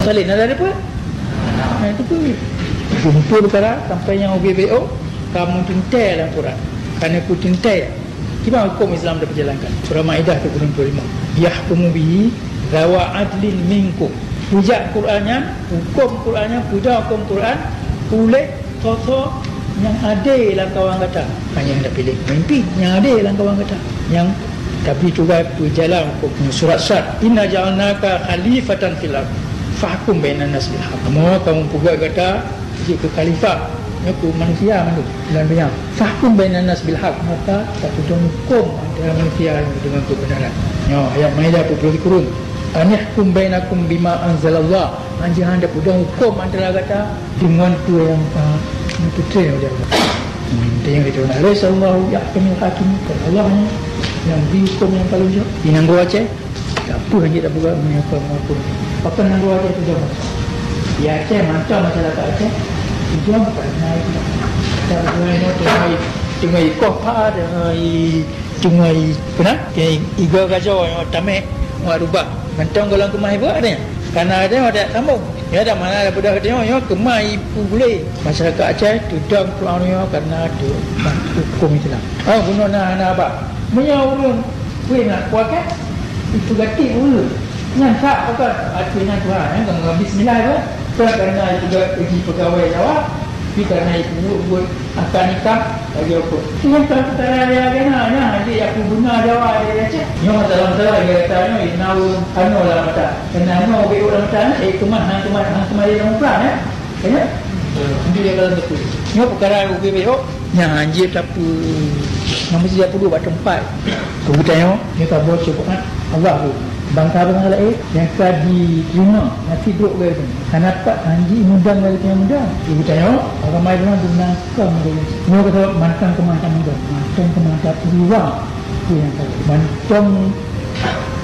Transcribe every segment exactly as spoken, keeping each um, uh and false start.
Laén ada apa? Nah, itu pun. Jumpa perkara sampai nyang ubé-bé, oh, kamu teuntèe dalam Quran. Karena ku teuntèe. Kiban hukum Islam diperjalankan. Surah Maidah tu kureueng puluh lima. Yahkumu bihi zawa adlin minkum. Peujak Quran nyan, hukum Quran nyan, peujak hukum Quran, uleh soe-soe nyang adé lam kawan gata. Hanya nyang piléh pemimpin nyang adé lam kawan gata. Nyang tapi tugai peujalan hukum surat Sad. Inna ja'alnaka khalifatan fil ard. Fahkum bainan nas bil haq. Kamu, kamu peugah gata jeuet keu khalifah, nyoe keu manusia mandum lam dunia. Fahkum bainan nas bil haq, maka tapeudong hukum antara manusia dengan kebenaran. Nyoe ayat Maidah peuet puluh sikureueng. Anihkum bainakum bima anzalallah. Anjeut hana tapeudong hukum antara gata dengan peue nyang ka geupeutrön lé Allah. Inti nyang itu, alaisallahu yahkamul hakim. Allah nyang bri hukum nyang paleng jroh. Di nanggroe Aceh, apa hana tapeugah meunyoe apa-apa. Pakon nanggroe Aceh tu jauh? Di Aceh mantong masyarakat Aceh. Tujuan bukan naik. Kita bukan teungoh, teungoh ikoh pa, teungoh i, teungoh i, kena? Teungoh i, igo gajo nyang tameh ngon rubah. Mantong golom keumah ibu ada. Karena ada yang ada sambung. Ya dah mana ada budak dia, ya keumah ibu boleh. Masyarakat Aceh tudang pulang dunia karena ada hukum Islam. Oh, bunuh nah, nah, abah. Meunyoe ureueng kueh na kuah kan? Itu gati ureueng. Nyan sak pakon? Artinya Tuhan, eh, kalau bismillah tu. Bukan karena itu uji pegawai Jawa, tapi karena itu buat akan nikah bagi apa? Nyan kalau kita raya-raya kena, nyan aja aku guna Jawa dia Aceh. Nyoe masalah-masalah dia kata nyoe, nau kano lah mata. Kena nyoe, beu lah mata, eh, keman, hang keman, hang keman dia dalam perang, eh. Ya? Nyoe peukara ubé-bé, oh. Nyan hanjeuet tapeu, nyan meusti tapeuduek bak teumpat. Keu geutanyoe, nyoe ka boh syubhat Allah tu. Bansa-bansa laén nyang ka jiterima, nyan sidroe geutanyoe. Hana pat hanjeuet mudang lagèe tanyoe mudang. Keu geutanyoe, agama Islam beuna keu geutanyoe. Nyoe ka sabab mantong keu mantong mudang, mantong keu mantong peuluang. Peue nyang salah? Mantong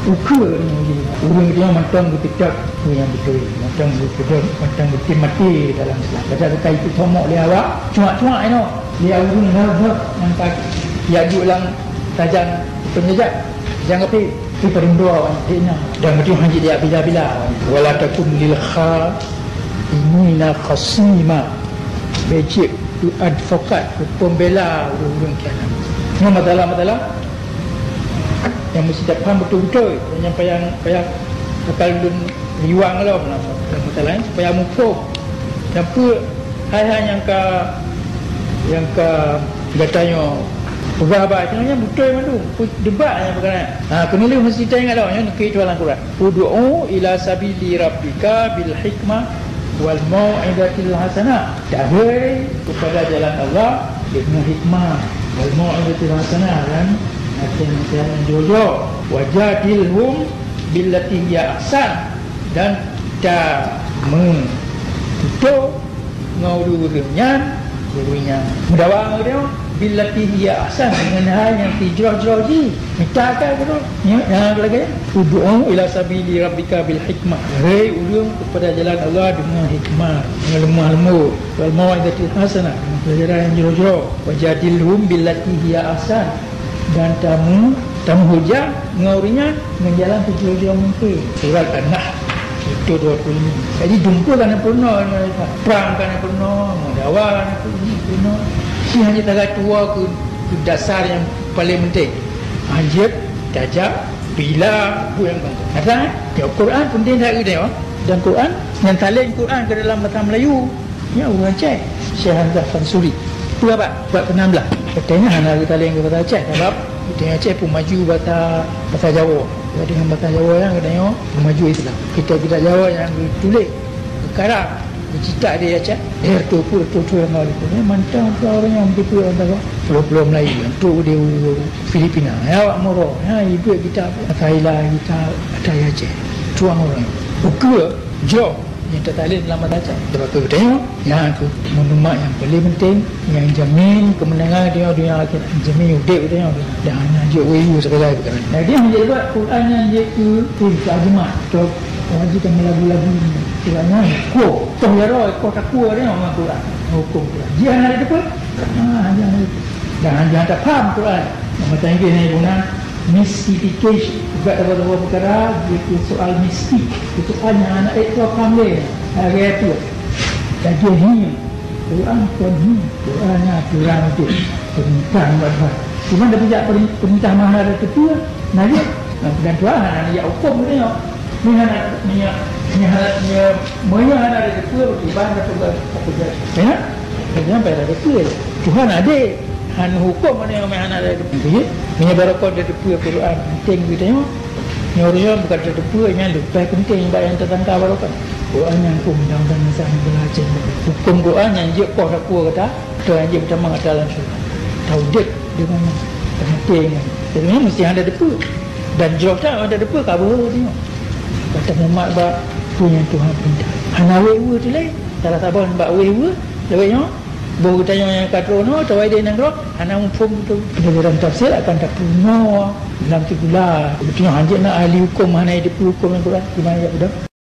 ukeue ureueng nyoe. Ureueng nyoe mantong geupeugah peue nyang beutôi, mantong geupeugah, mantong geutem maté dalam Islam. Padahai ka ipeutomok lé awak, cuak-cuak inoe lé ureueng Arab nyang ka jak duek lam tajang penjajah, tajang kafé. Ipeurindua awak nyan, dan beutôi hanjeuet jak bila-bila awak nyan. Wala takun lil khainina khasima. Bék jeuet keu advokat, keu pembela ureueng-ureueng khianat. Nyoe masalah-masalah nyang meusti tapaham beutôi-beutôi, nyang payah, payah, bakal lôn riwang lom lam masalah nyan supaya muphom. Dan peue hai-hai nyang ka, nyang ka geutanyoe peugah bak nyoe nyan beutôi mandum. Debat nyang peugah nyan. Ha, keuneulheueh meusti taingat lom nyoe neukheun lam Quran. Ud'u ila sabili rabbika bil hikmah wal mau'izatil hasanah. Dahôi kepada jalan Allah dengan hikmah, wal mau'izatil hasanah, dan nasihat-nasihat nyang jroh-jroh. Wajadilhum billati hiya ahsan, dan tameututoe ngon ureueng-ureueng nyan, ureueng nyang meudawa ngon ureueng nyan, billati hiya ahsan, deungon hai nyang sijroh-jroh jih. Mita akai beutôi. Nyan, nyang lagèe, ud'u ila sabili rabbika bil hikmah. Hei ureueng kepada jalan Allah deungon hikmah, deungon lemah lembut. Wal mau'izatil hasanah, deungon pelajaran nyang jroh-jroh. Wajadilhum billati hiya ahsan. Dan tamu, tamuhujah ngon ureueng nyan ngon jalan sijroh-jroh mungken. Surat An-Nahl, ayat dua puluh lima. Jadi, dumpeue ka na peurunoe, prang ka na peurunoe, meudawa ka na peurunoe. Tapi hana taga tuwoe keu, keu dasar nyang paleng penting. Hanjeuet tajak bila buet nyang penting. Masa, eh? Ya, Quran penting that geutanyoe. Dan Quran, nyang saleng Quran ke dalam bahasa Melayu. Nyan ureueng Aceh, Syekh Hamzah Fansuri. Peue bak, bak keunan blah. Katanya hana geutaleng keu bahasa Aceh, sabab geutanyoe Aceh peumaju bahasa, bahasa Jawa. Jadi, dengan bahasa Jawa nyan geutanyoe peumaju Islam. Kitab-kitab Jawa nyang geutuléh, geukarang, geucitak di Aceh, eh, reutôh peuet, reutôh peuet nyang lalu. Nyan mantong ureueng nyang meututoe antara pulo-pulo Melayu, untuk di Filipina. Ya, awak Moro, ya, ibuet kitab, Thailand, kitab, kitab Aceh. Tuang ureueng. Ukeue, jroh. Nyang teutaleueng lam mata cak. Sebab tu geutanyoe, nyan keuh maklumat nyang paleng penting, nyang jamin keumeunangan geutanyoe donya akhirat, jamin udép geutanyoe donya. Dan hana jeuet weu sekali peukaran. Jadi, hana jeuet buet Quran nyan jeuet keu, eh, keu ajemat. Atau wajib meulagu-lagu Quran nyan. Koh, koh jaroe, koh takue geutanyoe ngon Quran. Huköm Quran. Jih hana ada depan. Ha, hana ada. Dan hana tapaham Quran. Mata Inggris hana guna. Mystification. Juga ada beberapa perkara, dia soal mistik. Soal yang anak itu akan boleh. Lagèe apa? Lagèe hieng. Quran kon hieng. Quran nyan aturan udép. Peurintah buat Tuhan. Cuma dah bijak perin-, peurintah mana ada tetua, nah, ya. Nah, dan Tuhan hana jak hukum dia. Ni hana, ni hana, ni hana, ni, meunyoe hana ada tetua, bagaimana tu, apa jadi? Ya? Jangan payah ada tetua. Tuhan adil. Hana hukum mana yang hana ada tetua. Meunyoe barokon ada tetua Quran, penting geutanyoe. Nyoe ureueng bukan teupeu nyan leubeh penting bak nyang teusangka barokon. Quran nyang huköm undang-undang nyang sangat beulah cit. Huköm Quran nyang jeuet poh takue gata, atau nyang jeuet beutamong gata lam syeuruga. Taudép deungon nyan, tamaté nyan. Jadi nyan meusti hana teupeu. Dan jroh that hana teupeu ka beuhe tanyoe. Gata mumat bak peue nyang Tuhan peurintah. Hana wéh-wéh teuh lé, salah saboh bak wéh-wéh lawét nyoe. Boh geutanyoe nyang ka troh nyoe, tawai di nanggroe, hana muphom beutôi. Pelajaran tafsir akan tapeurunoe lam sikula. Beutôi nyoe hanjeuet na ahli huköm hana jiteupeue huköm Al-Quran, di mana jak peudong?